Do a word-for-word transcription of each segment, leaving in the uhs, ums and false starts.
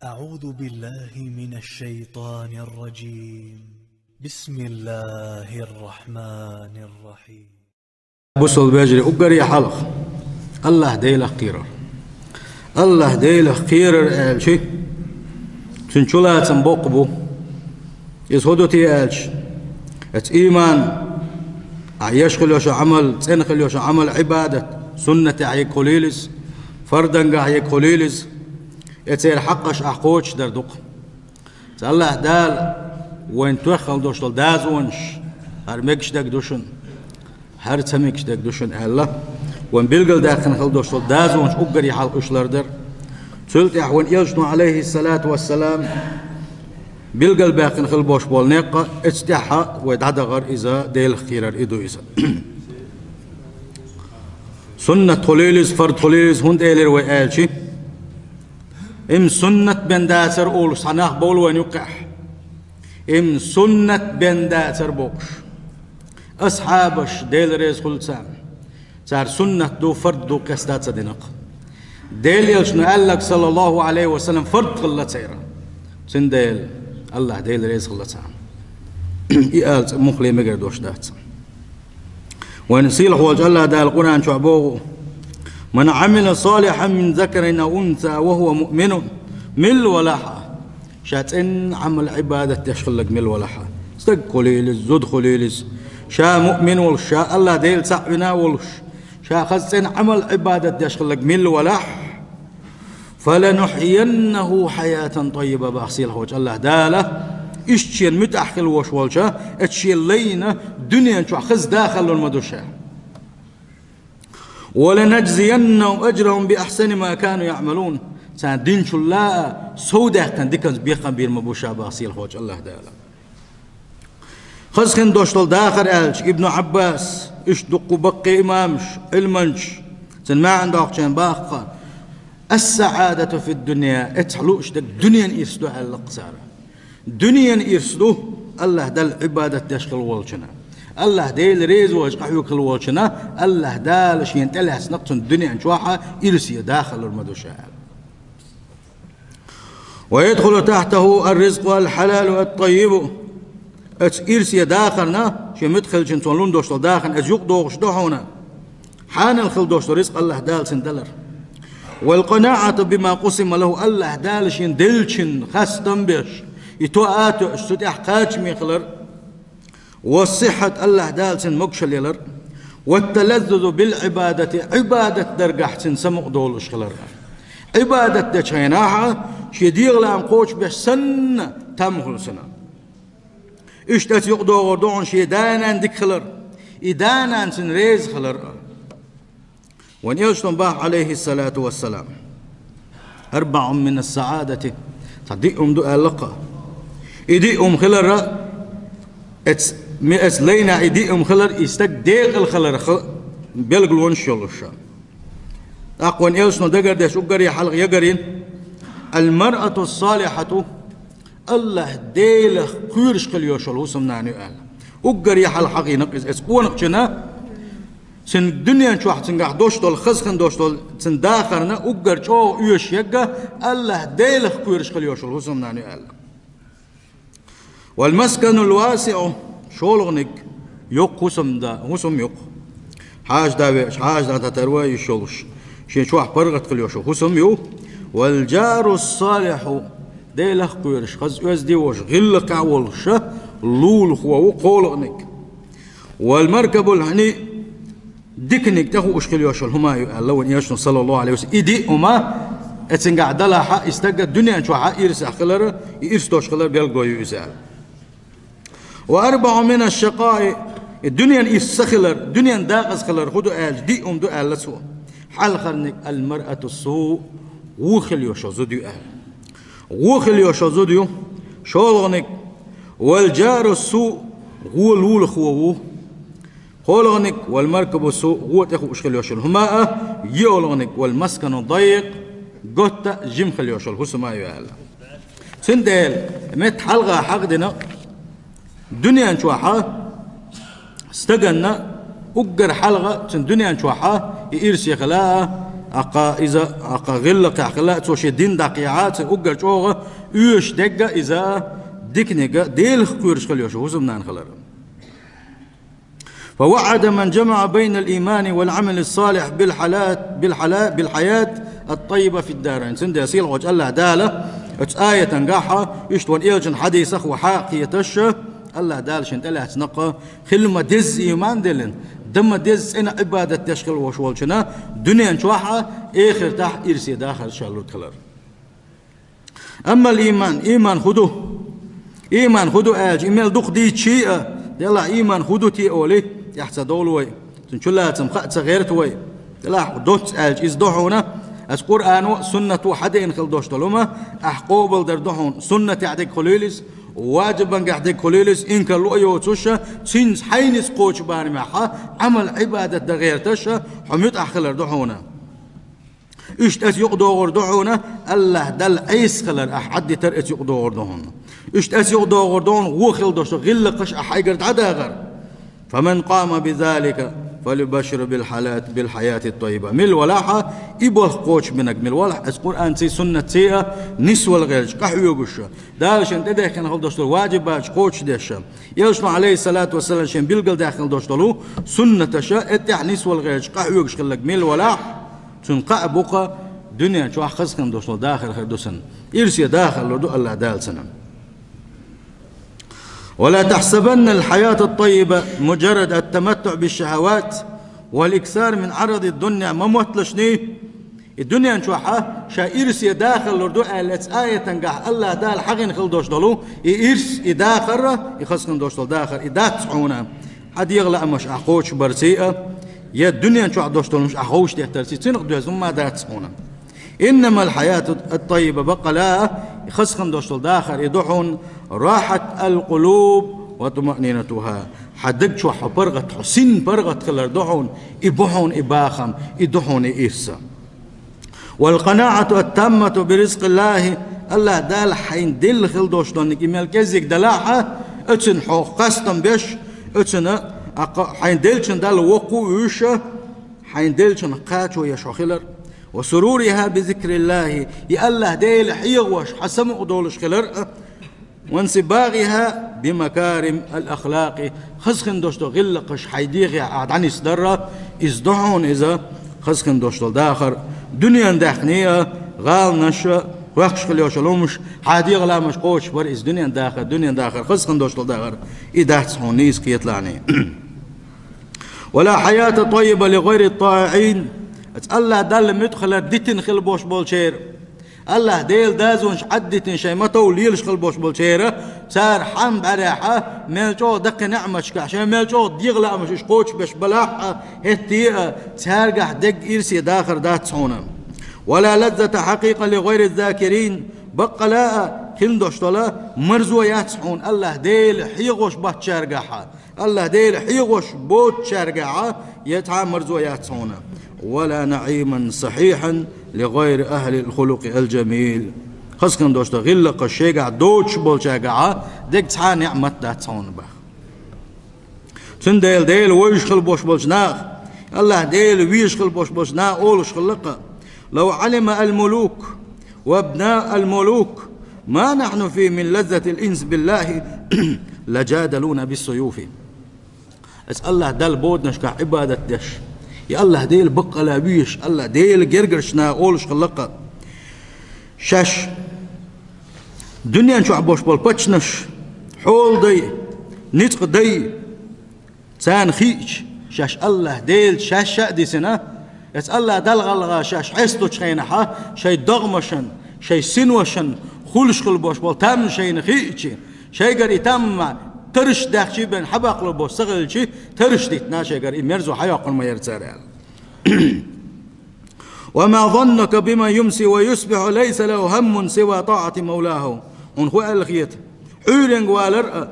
أعوذ بالله من الشيطان الرجيم. بسم الله الرحمن الرحيم. Бусалба вежарий, уггаре хьалха АллахӀ Делах кхерар. АллахӀ Делах кхерар аьлча, цун чулацам боккха бу. Иза хӀун ду те аьлча, эцу ийман, ахь еш хила йолу Ӏамал, цӀена хила йолу Ӏамал, Ӏибадат, суннатехь ерг хуьлийла иза, фардангахь ерг хуьлийла иза, эцеран хьакъаш ахь кхочушдар ду-кх. Цу АллахӀ Дала вайна тоьхна хила долуш долу дозанаш, хӀара мегаш дерг ду шуна, хӀара ца мегаш дерг ду шуна аьлла, вайна билгалдаьккхина хила долуш долу дозанаш уггаре хьалха уьш лардар. Цул тӀаьхьа вайн элчано, Ӏалайхиссалату вассалам, билгалбаьккхина хила болуш болу некъ, эцу тӀаьхьа вай дӀадахар иза, Делах кхерар и ду иза. Суннат хуьлийла иза, фард хуьлийла иза, хӀунда элира вай аьлча, имма суннат бен дацара олуш цхьа нах бовлу вайна юккъехь. Имма суннат бен дацара бохуш. Асхьабаш, Дела реза хуьлда царна, цара суннат ду, фард ду кхеста ца дина-кх. Делан элчано аьлларг, саллаллаху Ӏалайхи ва саллам, фард хилла церан. Цундела АллахӀ Дела реза хуьлда царна. И ала цкъа муххале мегар долуш дац. Вайн сийлахь волчу АллахӀ Дала Къуръан чохь боху: «Ман Ӏамила салихьан мин закарин ау унса ва хӀува муъминун». Милла валахь а, ша цӀена Ӏамал, Ӏибадат деш хилларг милла валахь а, стаг хуьлийла иза, зуда хуьлийла иза, ша муъмин волуш, ша АллахӀ Дела цхьаъ вина а волуш, ша хаза цӀена Ӏамал, Ӏибадат деш хилларг милла валахь, «Фаланухьйиннаху хьаятан таййиба», боху сийлахь волчу АллахӀ Дала, иштта шена муьтӀахь хила волуш волчу, эцу шена лайна дуьнен чохь хаза дахар лур ма ду ша. «Ва ланажзияннахум ажрахум би ахьсани ма кану яъмалун». Царна динчул а сов даьккхина диканца бекхам бийр ма бу ша, боху сийлахь волчу АллахӀ Дала. Хаза хин долуш долу дахар аьлча, Ибн Ӏаббас, иштта дуккха баккхий имамаш, Ӏилманчаш, цуьнан маьӀна доккхучеран баккха: «Ас-саӀадату фид-дунья», эцхьа лууш дерг дуьненан ирс ду аьлла-кх цара. Дуьненан ирс ду АллахӀ Далла Ӏибадат деш хила волчунна, АллахӀ Дела реза волчу къахьоьгу хила волчунна, АллахӀ Дала шена тӀелаьцнарг цунна дуьнен чохь а ирсе дахар лур ма ду ша аьлла. «Ва ядхулу тахьтаху ар-ризкъу ал-хьалалу ат-таййибу». Оцу ирсе дахарна, шен муьтӀахь хиллачунна цунна лун долуш долу дахарна, иза юкъадогӀуш ду хьуна хьанал хила долуш долу ризкъ АллахӀ Дала цунна далар. «Вал къанаӀату бима къусима лаху», АллахӀ Дала шена деллачунна хастам беш, и тоа а тоьуш, цу тӀехь кхачаме хилар. «Ва сихьат», АллахӀ Дала цунна могушалла ялар. «Ва талаззузу бил Ӏибадати», Ӏибадат даргахь цунна самукъадолуш хилар. Ӏибадат дечу хенахь а шен дегӀан лаам кхочушбеш санна там хуьлу цунна. Иштта оцу юкъадогӀур ду хьуна шен да-нана дика хилар, и да-нана цунна реза хилар а. Вайн элчано боху, Ӏалайхиссалату вассалам: «АрбаӀун мина ас-саӀадати», цхьа диъ хӀума ду аьлла-кх. И диъ хӀума хилар а, эц-, ме-, эцу лайнахь и диъ хӀума хилар, и стаг декъала хиларх белгалонаш йолуш. ТӀаккха вайн элчано дагардеш уггаре хьалха ягарйина: «Ал-маръату ас-салихьату», АллахӀ Делах кхоьруш хила йолуш йолу хӀусамнана ю аьлла. Уггаре хьалха хьахийнарг иза, эцу къонахчунна, цуьнан дуьнен чохь цуьнгахь долуш долу, хаза хин долуш долу цуьнан дахарна уггар чӀогӀа оьшуш ерг а АллахӀ Делах кхоьруш хила йолуш йолу хӀусамнана ю аьлла. «Вал масканул васиӀу», шолгӀаниг йоккха хӀусамда-, хӀусам ю-кх. Хьаша-да веача, хьаша-да тӀе тара ван йиш йолуш, шен чохь паргӀат хила йолуш йолу хӀусам ю. «Вал джарус салихьу», Делах кхоьруш, хаза оьзда волуш, гӀиллакхехь волуш лулахо ву кхоалгӀаниг. «Вал маркабул хьаниъ», диканиг тӀехууш хила йолуш йолу хӀума ю аьлла вайн элчано, саллаллаху Ӏалайхи ва саллам. И диъ хӀума, эцуьнгахь далахь а, и стаг дуьнен чохь а ирсехь хилар, и ирс долуш хилар белгало ю иза аьлла. «Ва арбаӀун мина аш-шакъаи», и дуьненан ирс ца хилар, дуьненан декъаза хилар хӀун ду аьлча, диъ хӀума ду аьлла цо. Хьалхарниг: «Ал-маръату ас-суъ», вон хила йолуш йолу зуда ю аьлла. Вон хила йолуш йолу зуда ю. ШолгӀаниг: «Вал джару ас-суъ», вон лулахо ву. КхоалгӀаниг: «Вал маркабу ас-суъ», вон тӀехууш хила йолуш йолу хӀума а, йоьалгӀаниг: «Вал маскану ад-даййикъ», готта а, жима хила йолуш йолу хӀусам а ю аьлла. Цундела метта хьалха хьахдина, дуьнен чохь а стаганна уггар хьалха цуьнан дуьнен чохь а и ирсе хила а, Аккха иза, аккха гӀиллакхехь хила а, цо шен дин дӀакхехьа а, цуьнан уггар чӀогӀа оьшуш дерг а иза диканиг а, Делах кхоьруш хила йолуш хӀусамнана хилар. فوعد من جمع بين الإيمان والعمل الصالح بالحلا-، بالحلا-، بالحياة الطيبة في الدارين. Цундела сийлахьчу АллахӀ Дала оцу аятангахь а, иштта вайн элчан хьадисах вай хьакхеташ а, АллахӀ Дала шена тӀелаьцна-кх хила ма-дезза ийман а диллина, дан ма-дезза цӀена Ӏибадат деш хила волуш волчунна дуьнен чохь а, эхартахь а ирсе дахар ша лург хилар. Амма ийман, ийман хӀун ду? Ийман хӀун ду аьлча, и мел дукха дийцича а, делахь ийман хӀун ду те олий, тӀаьхьа ца довлу вай. Цуьнан чулацам хаа ца гӀерта вай. Делахь доцца аьлча, иза ду хьуна, аса Къуръано а, суннато а хьадеана хила долуш долу хӀума, ахь къобалдар ду хьуна, суннатехь дерг хуьлийла иза, ваджибангахь дерг хуьлийла иза, инкарло а йоцуш а, цуьнца хьайна иза кхочу барамехь а, Ӏамал-Ӏибадат дан гӀерташ а, хьо муьтӀахь хилар ду хьуна. Иштта аса юкъадогӀур ду хьуна, АллахӀ Далла Ӏеса хилар ахь Ӏаддитар аса юкъадогӀур ду хьуна. Иштта аса юкъадогӀур ду хьуна, вон хила долуш гӀиллакхаш ахь хьайгара дӀадахар. فمن قام بذلك فليبشر بالحياة، بالحياة الطيبة. Мила валахь а, и болх кхочушбинарг мила валахь, аса Къуръанций, суннатций а нисвала гӀерташ, къахьоьгуш а, Дала шена тӀедехкина хила долуш долу ваджибаташ кхочушдеш а, элчано, Ӏалайхиссалату вассалам, шена билгалдаьккхина долуш долу суннаташ а, эттехь нисвала гӀерташ, къахьоьгуш хилларг мила валахь, цунна кхаъ бу-кх дуьнен чохь хазахина долуш долу дахар хир ду цунна. Ирсе дахар лур ду АллахӀ Дала цунна. ولا تحسبن الحياة الطيبة مجرد التمتع بالشهوات والإكثار من عرض الدنيا. Ма мотталаш, и дуьнен чохь а ша ирсе дахар лур ду аьлла, цу аятангахь АллахӀ Дала хьахийна хила долуш долу и ирс, и дахар, и хазахина долуш долу дахар, и дац хьуна. Хьан дегӀан лаамаш ахь кхочушбарций а, я дуьнен чохь долуш долу хӀумнаш ахь ховшадеттарций, цунах доьзна хӀума дац хьуна. إنما الحياة الطيبة, баккъала а, и хазахина долуш долу дахар и ду хьуна, راحة القلوب وطمأنينتها. Хьан даг чохь хьо паргӀат, хьо син паргӀат хилар ду хьуна, и бу хьуна и бахам, и ду хьуна и ирс. والقناعة التامة برزق الله, АллахӀ Дала хьайна делла хила долуш долу и мел кӀеззиг далахь а, оцунна хьо хастам беш, оцунна, а, кха-, хьайна деллачун Далла воккха а вуьйш а, хьайна деллачунах кхачо еш хьо хилар. وسرورها بذكر الله, и АллахӀ Дела хьехош хьан самукъа долуш хилар а. وانصباغها بمكارم الأخلاق, хазахина долуш долу гӀиллакхаш хьайн дегӀехь ахь дӀанисдар а, иза ду хьуна иза, хазахина долуш долу дахар, дуьненан даьхни а, гӀаланаш а, кхоьхкуш хила йолуш йолу хӀумнаш, хьан дегӀан лаамаш кхочушбар, иза дуьненан дахар, дуьненан дахар, хазахина долуш долу дахар, и дац хьуна нийса кхеталахь. ولا حياة طيبة لغير الطائعين. Аса АллахӀ Далла муьтӀахь хилар дитина хила болуш болчеран, АллахӀ Делан дозанаш Ӏаддитина шайн ма-тов лелаш хила болуш болчеран, цара хьан бӀаьрехь а мел чӀогӀа даккхий неӀматашкахь, шайн мел чӀогӀа дегӀан лаамаш уьш кхочушбеш балахь а, хӀетте а, цаьргахь дерг ирсе дахар дац хьуна. ولا لذة حقيقة لغير الذاكرين. Баккъала а, хила долуш долу марзо яц хьуна АллахӀ Дела хьехош боцучаьргахь а. АллахӀ Дела хьехош боцучаьргахь а я цхьа а марзо яц хьуна. ولا نعيما صحيحا لغير أهل الخلق الجميل. Хазахина долуш долу гӀиллакхаш шайгахь доцуш болчаьргахь а дерг цхьа а неӀмат дац хьуна боху. Цундела Дела вевзаш хила болуш болчу наха, АллахӀ Дела везаш хила болуш болчу наха олуш хилла-кх: لو علم الملوك وأبناء الملوك ما نحن فيه من لذة الأنس بالله لجادلونا بالسيوف. Аса АллахӀ Далла боданашкахь Ӏибадат деш, я АллахӀ Дела баккъала везаш, АллахӀ Дела гергарчу наха олуш хилла-кх: шаьш дуьнен чохь болуш болу паччанаш, хьолдай, ницкъадай, царна хиъча, шаьш АллахӀ Делаца шаьш а дисина, аса АллахӀ Далла гӀалгӀа шаьш хьестачу хенахь а, шайн догӀмашна, шайн синошна хуьлуш хила болуш болу там шайна хиъча, шайгара и там тарраш даьхчий бен хьабаккхалур болуш ца хилча, тарраш диттина шайгара и мерзо хьайоккхур ма яра цара аьлла. وما ظنك بمن يمسي ويصبح ليس له هم سوى طاعة مولاه. Хьуна хӀун аьлла хета? Ӏуьйренга валар а,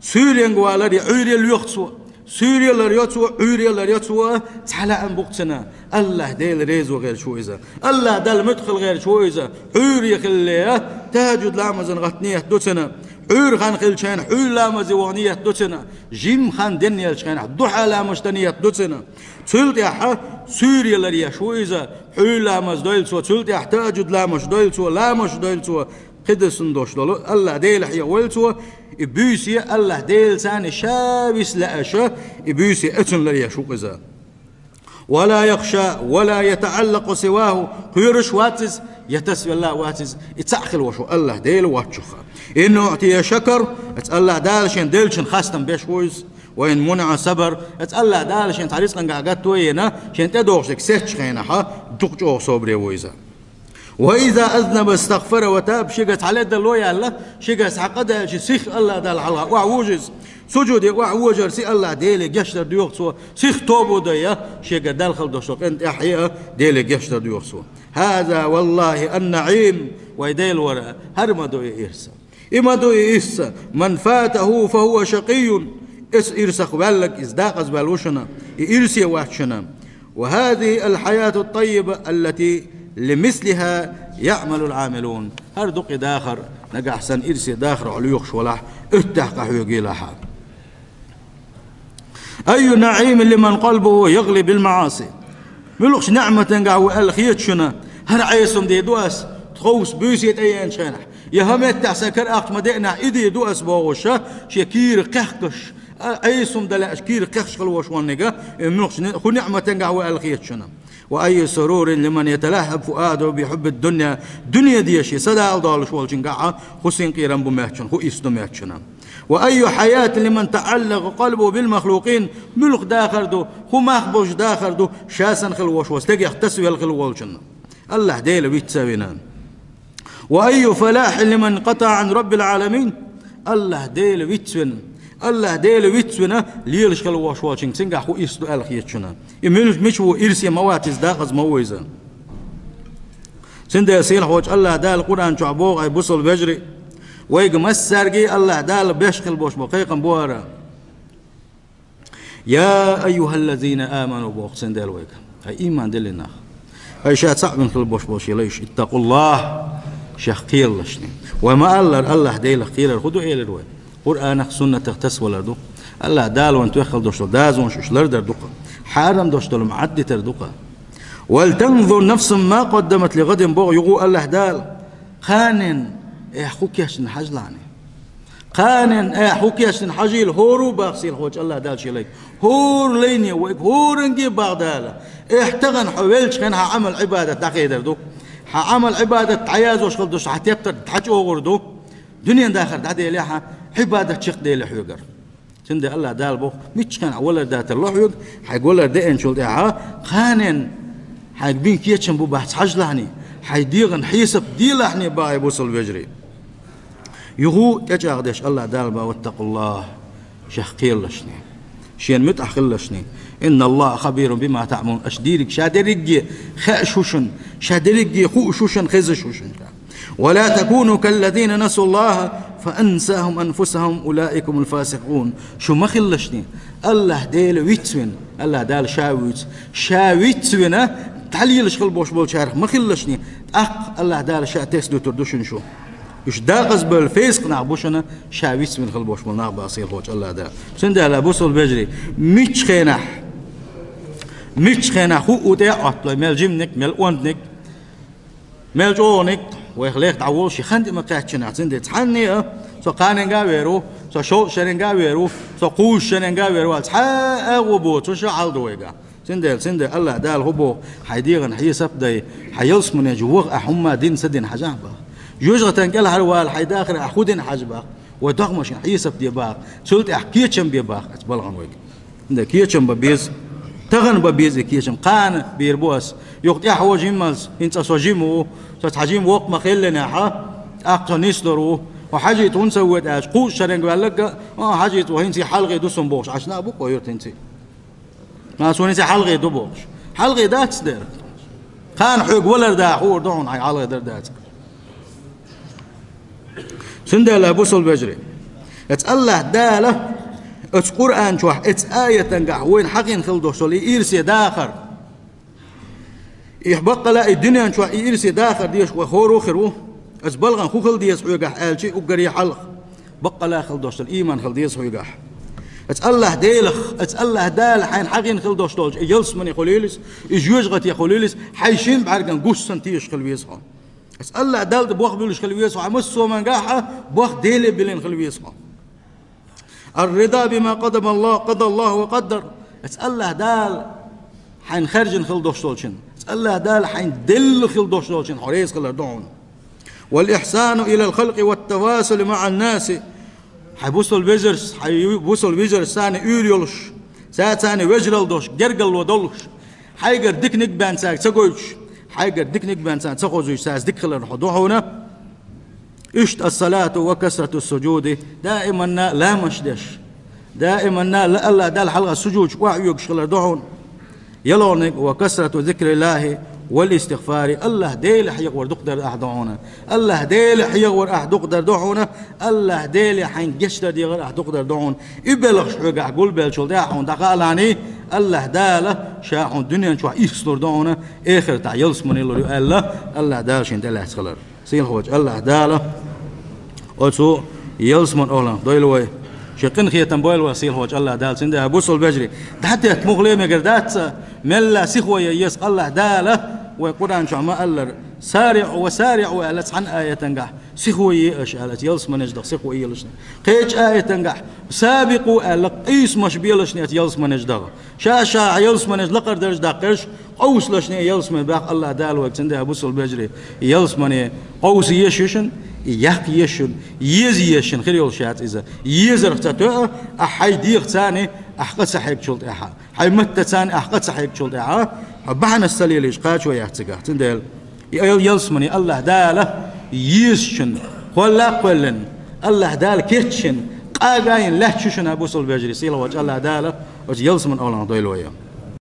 суьйренга валар а, я Ӏуьйре лоьху цо, суьйре лар йо цо, Ӏуьйре лар йо цо, цхьа лаам бу-кх цуьнан, АллахӀ Дела резо гӀерташ ву иза. АллахӀ Далла муьтӀахь хила гӀерташ ву иза. Ӏуьйре хилале а, тахӀажуд ламазан гӀатта нийят ду цуьнан. Ӏуьйра хан хилча хьуьйра ламазе ваха ният ду цуьнан, жимма хан денна елча хьуьйра ламаза ният ду цуьнан. Цул тӀаьхьа суьйре лар еш ву иза, хьуьйра ламаз дойла цо, цул тӀаьхьа тахӀажжуд ламаз дойла цо, ламаз дойла цо, кхидӀа суннаташ долу, АллахӀ Дела хьехавойла цо, и буьйса АллахӀ Делаца ша виса лаьа, и буьйса оцунна лар еш ву иза. «ولا يخشى ولا يتعلق سواه», кхоьруш вац иза, я тасавелла а вац иза, и цхьаъ хила волуш ву АллахӀ Дела воцчух. «إن أعطي شكر», оцу АллахӀ Дала шена деллачун хастам беш ву иза, «وإن منع صبر», оцу АллахӀ Дала шена цхьа рицкъангахь гатто а йина, шена тӀедогӀуш дерг сецчу хенахь дукха чӀогӀа собаре ву иза. «وإذا أذنب استغفر وتاب», шега цхьа ледарло яьлла, шега цхьа къа даьлча, сиха АллахӀ Далла хьалха охьавужу иза. Сужуде охьавожарца АллахӀ Деле гечдар доьху цо, сиха тоба дой, шегара Далла хила долуш долу къинтӀера тӀехь а Деле гечдар доьху цо. «هذا والله النعيم», вай Дела вара, хӀара ма ду и ирс. И ма ду и ирс, «من فاته فهو شقي», оцу ирсах ваьлларг иза декъаза ваьлла ву шуна, и ирсе вац шуна. «وهذه الحياة الطيبة التي لمثلها يعمل العاملون». ХӀара ду-кх и дахар, нагахь санна ирсе дахарехь лоьхуш валахь, оьттахь къахьоьгийлахь. «أي نعيم لمن قلبه يغلي بالمعاصي». Муьлхачу неӀматангахь ву аьлла хета шуна, хӀара Ӏеса хӀума дийр ду ас, тховса буьйса тӀееанчу хенахь, я хӀара меттехь сан кара ахча ма деънехь, и дийр ду ас бохуш, шен кийра кхехкаш, а, Ӏеса хӀума дан лаьаш кийра кхехкаш хила волуш ванниг, и муьлхачу не-, хӀун неӀматангахь ву аьлла хета шуна. «وأي سرور لمن يتلهب فؤاده بحب الدنيا». Дуьне дезаш са дала долуш волчуьнгахь хӀун синкъерам бу моьтту шуна, хӀун ирс ду моьтту шуна. «وأي حياة لمن تعلق قلبه بالمخلوقين». Муьлха дахар ду, хӀун мах болуш дахар ду, ша санна хила волуш волу стегех тасавелла хила волчунна, АллахӀ Дела виц ца вина. «وأي فلاح لمن انقطع عن رب العالمين». АллахӀ Дела виц вина, АллахӀ Дела виц вина, лелаш хила волуш волчуьнга цуьнгахь хӀун ирс ду аьлла хета шуна. И муьлш-, мича ву ирсе ма вац иза, декъаза ма ву иза. Цундела сийлахьчу АллахӀ Дала Къуръан чохь боху, хӀай бусалба вежарий, вайга массаьрга а АллахӀ Дала беш хила болуш бо кхайкхам бу хӀара. «يا أيها الذين آمنوا», боху цундела вайга. ХӀай ийман диллина нах. ХӀай ша цхьаъ вина хила болуш болу шен лайш, «اتقوا الله», шех кхералаш шуна. Вай ма-аллара, АллахӀ Делах кхерар хӀун ду элира вай? Къуръанах, суннатах тасавалар ду. АллахӀ Дала вайна тоьхна долуш долу дозанаш уьш лардар ду-кх. Хьарам долуш долу ма Ӏаддитар ду-кх. «ولتنظر نفس ما قدمت لغد», боху юха АллахӀ Дала. Кханенна, э, хӀун кечдина хьажалахьа. Кханенна, э, хӀун кечдина хьажийла, хӀора а боху сийлахьчу АллахӀ Дала шен лайга. ХӀора лайне вайга, хӀоранге а боху Дала. Эхь, тахана хьо веллачу хенахь хьан Ӏамал-Ӏибадат дӀахедар ду. Хьан Ӏамал-Ӏибадат дӀаяздеш хила долуш, хьан тептар дӀачӀогӀур ду. Дуьненан дахар дӀаделахь, Ӏибадат чекхдели хьоьгара. Цундела АллахӀ Дала боху, миччахьа хьан валар дацар ло хьоьга, хьайга валар деанчул тӀаьхьа, кханенна хьайга бина кечам бу бац хьажалахьа, хьайн дегӀан хьесап делахьа, боху, хӀай бусалба вежарий. Юха тӀечӀагӀдеш АллахӀ Дала боху: «واتقوا الله», шех кхералаш шуна. Шена муьтӀахь хилалаш шуна. «إن الله خبير بما تعملون». Аша дийриг ша дерриге хаьаш ву шуна, ша дерриге хууш ву шуна, хезаш ву шуна. «ولا تكونوا كالذين نسوا الله فأنساهم أنفسهم أولئك هم الفاسقون». Шу ма хилалаш шуна, АллахӀ Дела вицвина, АллахӀ Дала ша вуьйцу, ша вицвина, дӀалелаш хила болуш болчарах ма хилалаш шуна, тӀаккха АллахӀ Дала ша тесна дуьтур ду шуна шу. Уьш декъаза бевлла фасикъ нах бу шуна, ша вицвина хила болуш болу нах, боху сийлахьчу АллахӀ Дала. Цундела, бусалба вежарий, мичча хенахь, мичча хенахь хӀуъу тӀе а Ӏотталой, мел жиманиг, мел ондниг, мел чӀогӀаниг, вайх леха дӀаволуш, шен хан тӀе ма кхаьччинехь, цундела цхьанне а, со кханенга а вер ву, со шовзткъа шеренга а вер ву, со кхузткъа шеренга а вер ву, цхьа а агӀо боцуш хьал ду вайга. Цундела, цундела АллахӀ Дала хӀун боху: хьайн дегӀан хьесап дай, хьан ялсамане чу ваха ахь хӀумма дина, ца дина хьажахьа, боху. ЖожагӀатан кӀелхьарвала хьайн дахаре ахь хӀун дина хьажа, боху. Вай догӀмашна хьесап де, боху. Цул тӀаьхьа кечам бе, боху, аса балгӀан вайга. Цундела кечам бан беза. Тахана бан беза и кечам. Кхана бийр бу ас. Юха тӀаьхьо жималц, хӀинца со жима ву, со цхьа жима воккха ма хиллинехь, тӀаккха со нислур ву. Хьо хьажийта хӀунда ца воьду аьлча, кхузткъа шеренга ваьлларг а, а, хьажийта ву, хӀинца хьалхе ду суна бохуш, Ӏаш нах бу кхойуьрта хӀинца. Ма суна хӀинца хьалхе ду бохуш. Хьалхе дац дера. Кхана хьоьга валар да хуур ду хьуна, хьайн хьалхе дар дац. Цундела, бусалба вежарий, эцу АллахӀ Дала оцу Къуръан чохь, эцу аятангахь вайна хьахийна хила долуш долу и ирсе дахар. И баккъала и дуьнен чохь и ирсе дахар дезаш вай хӀора а хир ву. Аса балгӀан хӀун хила деза хьоьгахь аьлча, уггаре хьалха. Баккъала хила долуш долу ийман хила деза хьоьгахь. Аса Аллахь Делах, аса Аллахь Дала хьайна хьахийна хила долуш долчу и ялсамане хуьлийла иза, и жоьжахате хуьлийла иза, хьайн шина бӀаьрган гуш санна тешаш хила веза хьо. Аса Аллахь Далла тӀе бох буьллуш хила веза хьо, хьан массо а мангахь а бох Деле биллина хила веза хьо. Ар-рида бима къадама Аллах, къада Аллаху ва къаддар. Аса Аллахь Дала хьайна хаьржина хила долуш долчун, аса Аллахь Дала хьайна делла хила долуш долчун хьо реза хилар ду хьуна. Вал ихсану илал халкъи ват тавасули маъан наси. Хьайн бусалба вежарш, хьайн ю-, бусалба вежарш санна уьйр йолуш, ца царна вежаралла долуш, гергарло долуш, хьайгара диканиг бен цаьрга ца гойтуш, хьайгара диканиг бен царна ца хозуьйтуш, цаьрца дика хилар хьо ду хьуна. Иштта ас-салату ва касрату сужуди, даиманна ламазаш деш, даиманна ла-, Аллахь Далла хьалха сужудаш охьаоьгуш хилар ду хьуна. ЯлхолгӀаниг ва касрату зикриллахи вал истигъфари, Аллахь Дела хьехавар дукха дар ахь ду хьуна. Аллахь Дела хьехавар ахь дукха дар ду хьуна. Аллахь Дела хьайна гечдар дехар ахь дукха дар ду хьуна. И белхаш хьоьгахь гулбеллачул тӀаьхьа хьуна дӀакхалхьаний, Аллахь Дала ша хьуна дуьнен чохь ирхнур ду хьуна, эхартахь ялсамане лур ю аьлла, Аллахь Дала шена тӀелаьцна хилар. Сийлахьчу Аллахь Дала оцу ялсаман олахь дойла вай. Шен къинхетам бойла вай сийлахьчу Аллахь Дала, цундела бусалба вежарий. ДӀатетта мухле мегар дац ца, мелла сихо е еза Аллахь Дала, вай Къуръан чохь ма-аллара, сариъу ва сариъу аьлла цхьана аятангахь, сихо е аша аьлла, ялсаманеш даха сихо елашна. Кхечу аятангахь, сабикъу аьлла, къийсамаш белашна ялсаманеш даха. Ша-ша ялсаманеш лакхара дарж даккхарш, къовсалашна ялсамане баха Аллахь Дала вайга, цундела бусалба вежарий, ялсамане къовса езаш ю шуна, яккха езаш ю шуна, еза езаш ю шуна, хир йолуш яц иза. Езарх ца тоьа, ахь хьайн дегӀаца царна, ахь къа ца хьегначул тӀаьхьа, хьайн маттаца царна, ахь къа ца хьегначул тӀаьхьа, хьо бахьанаш ца лелийча кхачо яц цигахь. Цундела и ал-, ялсамане Аллахь Дала езачун, кхолла а кхоьллина, Аллахь Дала кечйина, къага а йина лаьтташ ю шуна бусалба вежарий, сийлахьчу Аллахь Дала оцу ялсаман олахь дойла вай.